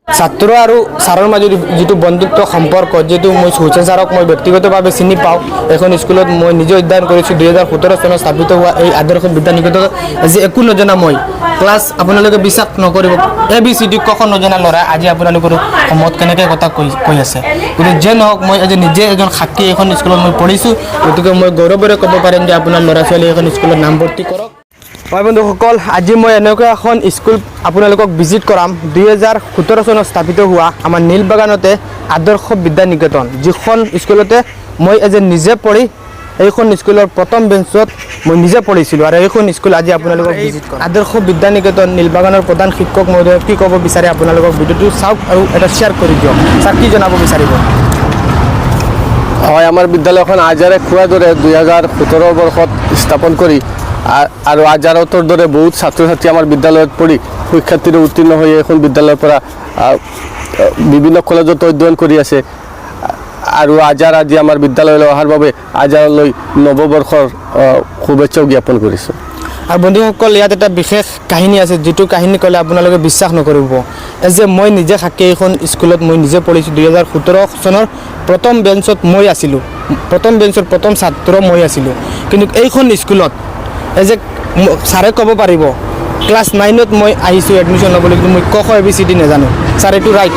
ছাত্ৰ আৰু ছাৰৰ মাজত যিটো বন্ধুত্ব সম্পৰ্ক, যিটো মই হুছেইন ছাৰক মই ব্যক্তিগতভাৱে চিনি পাওঁ। এইখন স্কুলত মই নিজে অধ্যয়ন কৰিছোঁ। 2017 চনত স্থাপিত হোৱা এই আদৰ্শ বিদ্যা নিকেতনত আজি একো নজনা মই ক্লাছ, আপোনালোকে বিশ্বাস নকৰিব, এ বি চি ডি ক খ নজনা ল'ৰা আজি আপোনালোকৰ সন্মুখত কেনেকৈ কথা কৈ কৈ আছে। গতিকে যে নহওক, মই আজি নিজে এজন সাক্ষী। এইখন স্কুলত মই পঢ়িছোঁ, গতিকে মই গৌৰৱেৰে ক'ব পাৰিম যে আপোনাৰ ল'ৰা ছোৱালী এইখন স্কুলত নামভৰ্তি কৰক। হয় বন্ধুসকল, আজি মই এনেকুৱা এখন স্কুল আপোনালোকক ভিজিট কৰাম, 2017 চনত স্থাপিত হোৱা আমাৰ নীলবাগানতে আদৰ্শ বিদ্যা নিকেতন, যিখন স্কুলতে মই এজ এ নিজে পঢ়ি এইখন স্কুলৰ প্ৰথম বেঞ্চত মই নিজে পঢ়িছিলোঁ আৰু এইখন স্কুল আজি আপোনালোকক ভিজিট কৰাম। আদৰ্শ বিদ্যা নিকেতন নীলবাগানৰ প্ৰধান শিক্ষক মহোদয় কি ক'ব বিচাৰে, আপোনালোকক ভিডিঅ'টো চাওক আৰু এটা শ্বেয়াৰ কৰি দিয়ক। ছাৰ, কি জনাব বিচাৰিব? হয়, আমাৰ বিদ্যালয়খন আজাৰে খোৱাৰ দৰে 2017 বৰ্ষত স্থাপন কৰি আৰু আজাৰতৰ দৰে বহুত ছাত্ৰ ছাত্ৰী আমাৰ বিদ্যালয়ত পঢ়ি সুখ্যাতিৰে উত্তীৰ্ণ হৈ এইখন বিদ্যালয়ৰ পৰা বিভিন্ন কলেজত অধ্যয়ন কৰি আছে। আৰু আজাৰ আজি আমাৰ বিদ্যালয়লৈ অহাৰ বাবে আজাৰলৈ নৱবৰ্ষৰ শুভেচ্ছাও জ্ঞাপন কৰিছোঁ। আৰু বন্ধুসকল, ইয়াত এটা বিশেষ কাহিনী আছে, যিটো কাহিনী ক'লে আপোনালোকে বিশ্বাস নকৰিব। এজ এ মই নিজে সাক্ষী, এইখন স্কুলত মই নিজে পঢ়িছোঁ। 2017 চনৰ প্ৰথম বেঞ্চত মই আছিলোঁ, প্ৰথম বেঞ্চৰ প্ৰথম ছাত্ৰ মই আছিলোঁ। কিন্তু এইখন স্কুলত এজ এ ছাৰে ক'ব পাৰিব, ক্লাছ 9ত মই আহিছোঁ এডমিশ্যন ল'বলৈ, কিন্তু মই ক খ এ বি চি ডি নাজানো। ছাৰ, এইটো ৰাইট?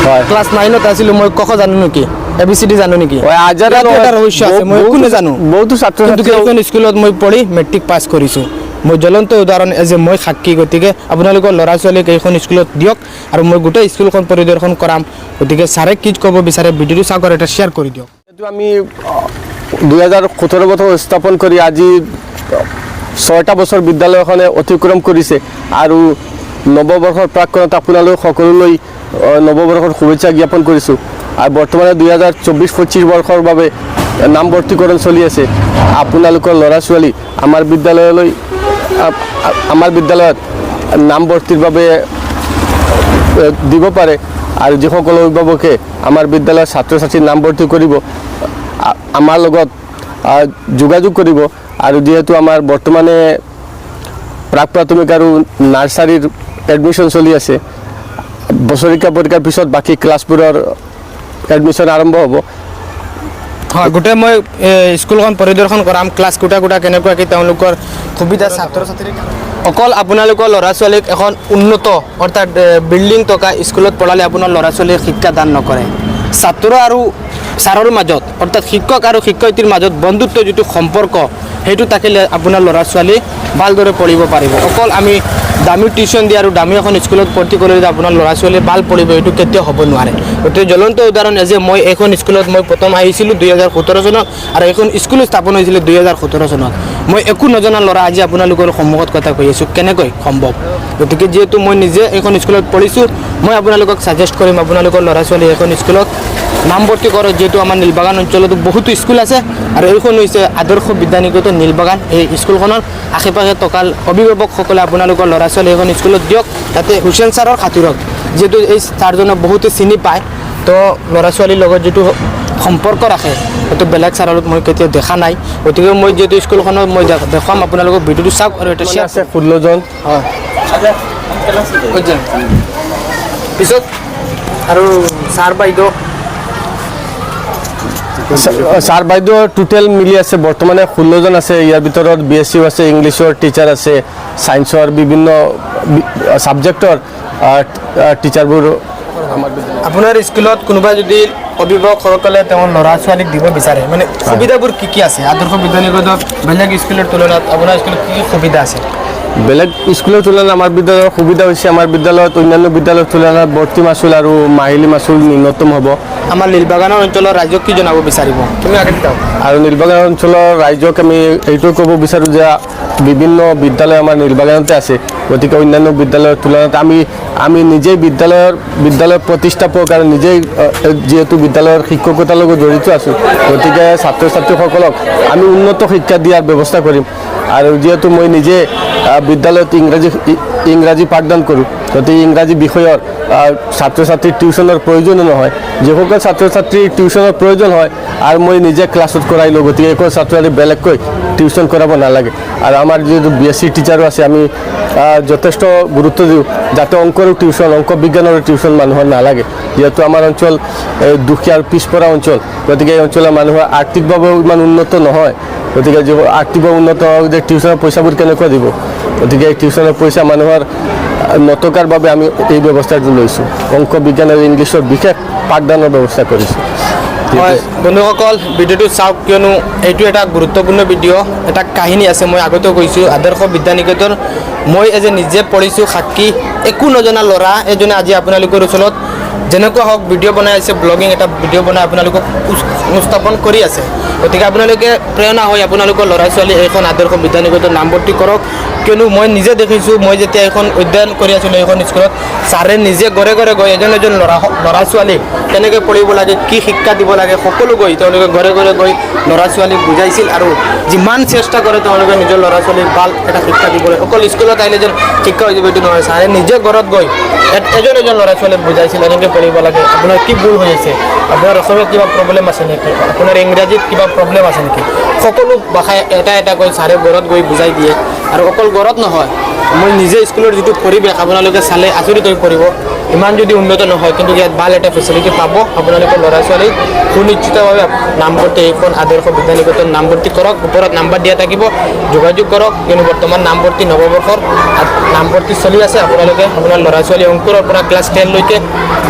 হয়। ক্লাছ 9ত আছিলোঁ মই, ক খ জানো নেকি, এ বি চি ডি জানো নেকি? হয়, আজাৰে ইয়াতো এটা ৰহস্য আছে, মই একো নাজানো। বহুতো ছাত্ৰ কিন্তু ছাত্ৰী এইখন স্কুলত মই পঢ়ি মেট্ৰিক পাছ কৰিছোঁ। মই জ্বলন্ত উদাহৰণ, এজ এ মই সাক্ষী। গতিকে আপোনালোকৰ ল'ৰা ছোৱালীক এইখন স্কুলত দিয়ক আৰু মই গোটেই স্কুলখন পৰিদৰ্শন কৰাম। গতিকে ছাৰে কি ক'ব বিচাৰে, ভিডিঅ'টো চাওক আৰু এটা শ্বেয়াৰ কৰি দিয়ক। এইটো আমি 2017 বছৰ স্থাপন কৰি আজি 6টা বছৰ বিদ্যালয়খনে অতিক্ৰম কৰিছে আৰু নৱবৰ্ষৰ প্ৰাকক্ষণত আপোনালোক সকলোলৈ নৱবৰ্ষৰ শুভেচ্ছা জ্ঞাপন কৰিছোঁ। আৰু বৰ্তমানে 2024-25 বৰ্ষৰ বাবে নামভৰ্তিকৰণ চলি আছে। আপোনালোকৰ ল'ৰা ছোৱালী আমাৰ বিদ্যালয়লৈ আমাৰ বিদ্যালয়ত নামভৰ্তিৰ বাবে দিব পাৰে। আৰু যিসকল অভিভাৱকে আমাৰ বিদ্যালয়ৰ ছাত্ৰ ছাত্ৰীৰ নামভৰ্তি কৰিব, আমাৰ লগত যোগাযোগ কৰিব। আৰু যিহেতু আমাৰ বৰ্তমানে প্ৰাক প্ৰাথমিক আৰু নাৰ্চাৰীৰ এডমিশ্যন চলি আছে, বছৰেকীয়া পৰীক্ষাৰ পিছত বাকী ক্লাছবোৰৰ এডমিশ্যন আৰম্ভ হ'ব। হয়, গোটেই মই স্কুলখন পৰিদৰ্শন কৰাম, ক্লাছ গোটা গোটা কেনেকুৱা কি তেওঁলোকৰ সুবিধা ছাত্ৰ ছাত্ৰীৰ। অকল আপোনালোকৰ ল'ৰা ছোৱালীক এখন উন্নত অৰ্থাৎ বিল্ডিং থকা স্কুলত পঢ়ালে আপোনাৰ ল'ৰা ছোৱালীয়ে শিক্ষা দান নকৰে। ছাত্ৰ আৰু ছাৰৰ মাজত, অৰ্থাৎ শিক্ষক আৰু শিক্ষয়িত্ৰীৰ মাজত বন্ধুত্ব যিটো সম্পৰ্ক, সেইটো থাকিলে আপোনাৰ ল'ৰা ছোৱালী ভালদৰে পঢ়িব পাৰিব। অকল আমি দামী টিউশ্যন দি আৰু দামী এখন স্কুলত ভৰ্তি কৰিলে যে আপোনাৰ ল'ৰা ছোৱালীয়ে ভাল পঢ়িব, এইটো কেতিয়াও হ'ব নোৱাৰে। গতিকে জ্বলন্ত উদাহৰণ যে মই এইখন স্কুলত মই প্ৰথম আহিছিলোঁ 2017 চনত আৰু এইখন স্কুলো স্থাপন হৈছিলে 2017 চনত। মই একো নজনা ল'ৰা আজি আপোনালোকৰ সন্মুখত কথা কৈ আছোঁ, কেনেকৈ সম্ভৱ? গতিকে যিহেতু মই নিজে এইখন স্কুলত পঢ়িছোঁ, মই আপোনালোকক ছাজেষ্ট কৰিম, আপোনালোকৰ ল'ৰা ছোৱালী এইখন স্কুলত নামভৰ্তি কৰক। যিহেতু আমাৰ নীলবাগান অঞ্চলতো বহুতো স্কুল আছে আৰু এইখন হৈছে আদৰ্শ বিদ্যা নিকেতন নীলবাগান। এই স্কুলখনৰ আশে পাশে থকা অভিভাৱকসকলে আপোনালোকৰ ল'ৰা ছোৱালী এইখন স্কুলত দিয়ক, তাতে হুছেইন ছাৰৰ খাতিৰত। যিহেতু এই ছাৰজনক বহুতে চিনি পায়, তো ল'ৰা ছোৱালীৰ লগত যিটো সম্পৰ্ক ৰাখে, সেইটো বেলেগ ছাৰৰ লগত মই কেতিয়াও দেখা নাই। গতিকে মই যিহেতু স্কুলখনত মই দেখুৱাম আপোনালোকক, ভিডিঅ'টো চাওক আৰু এটা শ্বেয়াৰ আছে 16জন। হয়, পিছত আৰু ছাৰ বাইদেউ? ছাৰ বাইদেউ টোটেল মিলি আছে বৰ্তমানে 16জন আছে। ইয়াৰ ভিতৰত বি এছ চিও আছে, ইংলিছৰ টিচাৰ আছে, ছায়েন্সৰ বিভিন্ন ছাবজেক্টৰ টিচাৰবোৰ আমাৰ বিদ্যালয়ত। আপোনাৰ স্কুলত কোনোবা যদি অভিভাৱকসকলে তেওঁৰ ল'ৰা ছোৱালীক দিব বিচাৰে, মানে সুবিধাবোৰ কি কি আছে? আদৰ্শ বিদ্যানিকেতনত বেলেগ স্কুলৰ তুলনাত আপোনাৰ স্কুলত কি কি সুবিধা আছে? বেলেগ স্কুলৰ তুলনাত আমাৰ বিদ্যালয়ৰ সুবিধা হৈছে, আমাৰ বিদ্যালয়ত অন্যান্য বিদ্যালয়ৰ তুলনাত ভৰ্তি মাচুল আৰু মাহিলী মাচুল ন্যূনতম হ'ব। আমাৰ নীলবাগানৰ অঞ্চলৰ ৰাইজক কি জনাব বিচাৰিব? তুমি আগে যাওঁ। আৰু নীলবাগান অঞ্চলৰ ৰাইজক আমি এইটোৱে ক'ব বিচাৰোঁ যে বিভিন্ন বিদ্যালয় আমাৰ নীলবাগানতে আছে। গতিকে অন্যান্য বিদ্যালয়ৰ তুলনাত আমি আমি নিজেই বিদ্যালয়ৰ প্ৰতিষ্ঠাপক আৰু নিজেই যিহেতু বিদ্যালয়ৰ শিক্ষকতাৰ লগত জড়িত আছোঁ, গতিকে ছাত্ৰ ছাত্ৰীসকলক আমি উন্নত শিক্ষা দিয়াৰ ব্যৱস্থা কৰিম। আৰু যিহেতু মই নিজে বিদ্যালয়ত ইংৰাজী পাঠদান কৰোঁ, গতিকে ইংৰাজী বিষয়ৰ ছাত্ৰ ছাত্ৰীৰ টিউশ্যনৰ প্ৰয়োজনো নহয়। যিসকল ছাত্ৰ ছাত্ৰীৰ টিউশ্যনৰ প্ৰয়োজন হয় আৰু মই নিজে ক্লাছত কৰাই লওঁ, গতিকে একো ছাত্ৰ ছাত্ৰী বেলেগকৈ টিউশ্যন কৰাব নালাগে। আৰু আমাৰ যিহেতু বি এছ চি টিচাৰো আছে, আমি যথেষ্ট গুৰুত্ব দিওঁ যাতে অংকৰো টিউশ্যন, অংক বিজ্ঞানৰো টিউশ্যন মানুহৰ নালাগে। যিহেতু আমাৰ অঞ্চল এই দুখীয়া আৰু পিছপৰা অঞ্চল, গতিকে এই অঞ্চলৰ মানুহৰ আৰ্থিকভাৱেও ইমান উন্নত নহয়। গতিকে যি আৰ্থিকভাৱে উন্নত নহয়, গতিকে টিউশ্যনৰ পইচাবোৰ কেনেকুৱা দিব? গতিকে এই টিউশ্যনৰ পইচা মানুহৰ নথকাৰ বাবে আমি এই ব্যৱস্থাটো লৈছোঁ। অংক, বিজ্ঞান আৰু ইংলিছৰ বিশেষ পাঠদানৰ ব্যৱস্থা কৰিছোঁ। হয় বন্ধুসকল, ভিডিঅ'টো চাওক, কিয়নো এইটো এটা গুৰুত্বপূৰ্ণ ভিডিঅ'। এটা কাহিনী আছে, মই আগতেও কৈছোঁ, আদৰ্শ বিদ্যা নিকেতন মই এজ এ নিজে পঢ়িছোঁ, সাক্ষী। একো নজনা ল'ৰা এজনে আজি আপোনালোকৰ ওচৰত যেনেকুৱা হওক ভিডিঅ' বনাই আছে, ব্লগিং এটা ভিডিঅ' বনাই আপোনালোকক উপস্থাপন কৰি আছে। গতিকে আপোনালোকে প্ৰেৰণা হৈ আপোনালোকৰ ল'ৰা ছোৱালী এইখন আদৰ্শ বিদ্যা নিকেতন নামভৰ্তি কৰক, কিয়নো মই নিজে দেখিছোঁ, মই যেতিয়া এইখন অধ্যয়ন কৰি আছিলোঁ এইখন স্কুলত, ছাৰে নিজে ঘৰে ঘৰে গৈ এজন এজন ল'ৰা ছোৱালীক কেনেকৈ পঢ়িব লাগে, কি শিক্ষা দিব লাগে, সকলো গৈ তেওঁলোকে ঘৰে ঘৰে গৈ ল'ৰা ছোৱালীক বুজাইছিল। আৰু যিমান চেষ্টা কৰে তেওঁলোকে নিজৰ ল'ৰা ছোৱালীক ভাল এটা শিক্ষা দিবলৈ। অকল স্কুলত আহিলে যেন শিক্ষা হৈ যাব এইটো নহয়, ছাৰে নিজে ঘৰত গৈ এজন এজন ল'ৰা ছোৱালীক বুজাইছিল, এনেকৈ পঢ়িব লাগে, আপোনাৰ কি ভুল হৈ আছে, আপোনাৰ অসমীয়াত কিবা প্ৰব্লেম আছে নেকি, আপোনাৰ ইংৰাজীত কিবা প্ৰব্লেম আছে নেকি, সকলো ভাষাই এটা এটাকৈ ছাৰে ঘৰত গৈ বুজাই দিয়ে। আৰু অকল ঘৰত নহয়, মই নিজে স্কুলৰ যিটো পৰিৱেশ আপোনালোকে চালে আচৰিত হৈ পৰিব। ইমান যদি উন্নত নহয়, কিন্তু ইয়াত ভাল এটা ফেচিলিটি পাব। আপোনালোকৰ ল'ৰা ছোৱালীক সুনিশ্চিতভাৱে নামভৰ্তি এইখন আদৰ্শ বিদ্যা নিকেতন নামভৰ্তি কৰক। ওপৰত নাম্বাৰ দিয়া থাকিব, যোগাযোগ কৰক, কিন্তু বৰ্তমান নামভৰ্তি নৱবৰ্ষৰ নামভৰ্তি চলি আছে। আপোনালোকে আপোনাৰ ল'ৰা ছোৱালী অংকুৰৰ পৰা ক্লাছ 10লৈকে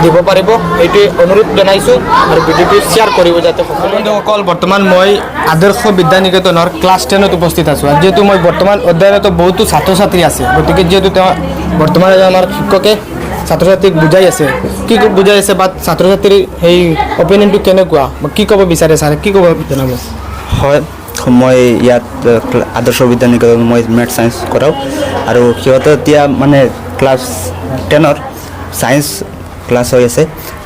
দিব পাৰিব, এইটোৱে অনুৰোধ জনাইছোঁ। আৰু ভিডিঅ'টো শ্বেয়াৰ কৰিব যাতে সকলো। বন্ধুসকল, বৰ্তমান মই আদৰ্শ বিদ্যা নিকেতনৰ ক্লাছ 10ত উপস্থিত আছোঁ। আৰু যিহেতু মই বৰ্তমান অধ্যয়নত বহুতো ছাত্ৰ ছাত্ৰী আছে, গতিকে যিহেতু তেওঁ বৰ্তমান এজন আমাৰ শিক্ষকে ছাত্ৰ ছাত্ৰীক বুজাই আছে, কি বুজাই আছে বা ছাত্ৰ ছাত্ৰীৰ সেই অপিনিয়নটো কেনেকুৱা বা কি ক'ব বিচাৰে ছাৰে, কি ক'ব জনাব? হয়, মই ইয়াত আদৰ্শ বিদ্যা নিকেতন মই মেথ ছায়েন্স কৰাওঁ আৰু সিহঁতৰ এতিয়া মানে ক্লাছ 10ৰ ছায়েন্স ক্লাছ হৈ আছে।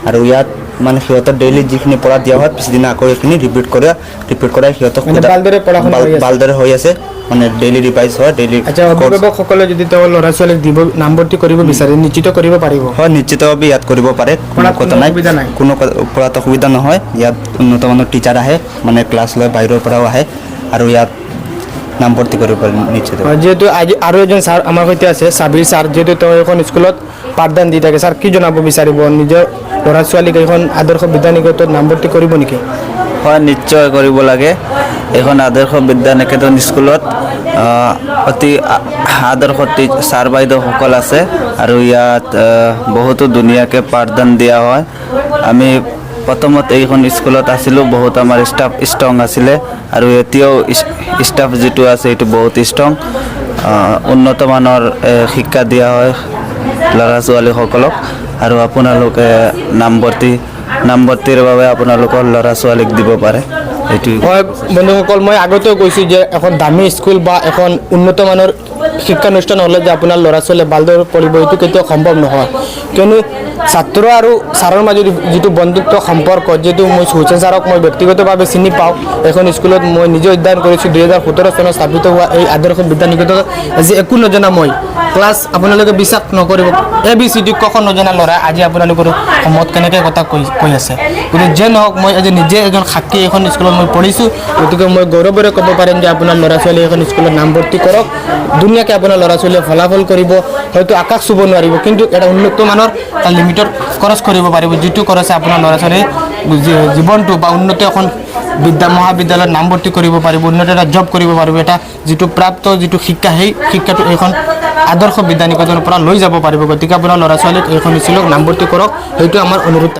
আৰু ইয়াত মানে সিহঁতৰ ডেইলি যিখিনি পঢ়া দিয়া হয়, পিছদিনা আকৌ সেইখিনি ৰিপিট কৰাই সিহঁতক মানে ভালদৰে পঢ়া শুনা হৈ আছে? ভালদৰে হৈ আছে, মানে ডেইলি ৰিভাইজ হয়, ডেইলি। আচ্ছা, অভিভাৱকসকলে যদি তেওঁৰ ল'ৰা ছোৱালীক দিব নামভৰ্তি কৰিব বিচাৰে, নিশ্চিত কৰিব পাৰিব? হয়, নিশ্চিতভাৱে ইয়াত কৰিব পাৰে, কোনো পঢ়াত কথা কোনো নাই। অসুবিধা নাই? কোনো পঢ়াত অসুবিধা নহয়। ইয়াত উন্নত মানৰ টিচাৰ আহে, মানে ক্লাছ লয়, বাহিৰৰ পৰাও আহে আৰু ইয়াত নামভৰ্তি কৰিব পাৰে নিশ্চিত। হয়, যিহেতু আজি আৰু এজন ছাৰ আমাৰ সৈতে আছে, ছাবিৰ ছাৰ, যিহেতু তেওঁ এখন স্কুলত পাঠদান দি থাকে। ছাৰ, কি জনাব বিচাৰিব? নিজৰ ল'ৰা ছোৱালীক এইখন আদৰ্শ বিদ্যা নিকেতনত নামভৰ্তি কৰিব নেকি? হয়, নিশ্চয় কৰিব লাগে। এইখন আদৰ্শ বিদ্যা নিকেতন স্কুলত অতি আদৰ্শ ছাৰ বাইদেউসকল আছে আৰু ইয়াত বহুতো ধুনীয়াকৈ পাঠদান দিয়া হয়। আমি প্ৰথমত এইখন স্কুলত আছিলোঁ, বহুত আমাৰ ষ্টাফ ষ্ট্ৰং আছিলে আৰু এতিয়াও ষ্টাফ যিটো আছে সেইটো বহুত ষ্ট্ৰং। উন্নত মানৰ শিক্ষা দিয়া হয় ল'ৰা ছোৱালীসকলক আৰু আপোনালোকে নামভৰ্তিৰ বাবে আপোনালোকৰ ল'ৰা ছোৱালীক দিব পাৰে, এইটোৱে। হয় বন্ধুসকল, মই আগতেও কৈছোঁ যে এখন দামী স্কুল বা এখন উন্নত মানৰ শিক্ষানুষ্ঠান হ'লে যে আপোনাৰ ল'ৰা ছোৱালীয়ে ভালদৰে পঢ়িব, এইটো কেতিয়াও সম্ভৱ নহয়। কিয়নো ছাত্ৰ আৰু ছাৰৰ মাজত যিটো বন্ধুত্ব সম্পৰ্ক, যিটো মই হুছেইন ছাৰক মই ব্যক্তিগতভাৱে চিনি পাওঁ, এখন স্কুলত মই নিজে অধ্যয়ন কৰিছোঁ। 2017 চনত স্থাপিত হোৱা এই আদৰ্শ বিদ্যা নিকেতনত আজি একো নজনা মই ক্লাছ, আপোনালোকে বিশ্বাস নকৰিব, এ বি চি ডি ক খ নজনা ল'ৰা আজি আপোনালোকৰ সন্মুখত কেনেকৈ কথা কৈ কৈ আছে। গতিকে যে নহওক, মই আজি নিজে এজন সাক্ষী, এইখন স্কুলত মই পঢ়িছোঁ। গতিকে মই গৌৰৱেৰে ক'ব পাৰিম যে আপোনাৰ ল'ৰা ছোৱালী এখন স্কুলত নামভৰ্তি কৰক। ধুনীয়াকৈ আপোনাৰ ল'ৰা ছোৱালীয়ে ফলাফল কৰিব, হয়তো আকাশ চুব নোৱাৰিব, কিন্তু এটা উন্নত মানৰ তাৰ লিমিটত খৰচ কৰিব পাৰিব, যিটো খৰচে আপোনাৰ ল'ৰা ছোৱালীৰ জীৱনটো বা উন্নত এখন মহাবিদ্যালয়ত নামভৰ্তি কৰিব পাৰিব, উন্নত এটা জব কৰিব পাৰিব, এটা যিটো প্ৰাপ্ত যিটো শিক্ষা, সেই শিক্ষাটো এইখন আদৰ্শ বিদ্যা নিকেতনৰ পৰা লৈ যাব পাৰিব। গতিকে আপোনাৰ ল'ৰা ছোৱালীক এইখন স্কুলত নামভৰ্তি কৰক, সেইটো আমাৰ অনুৰোধ।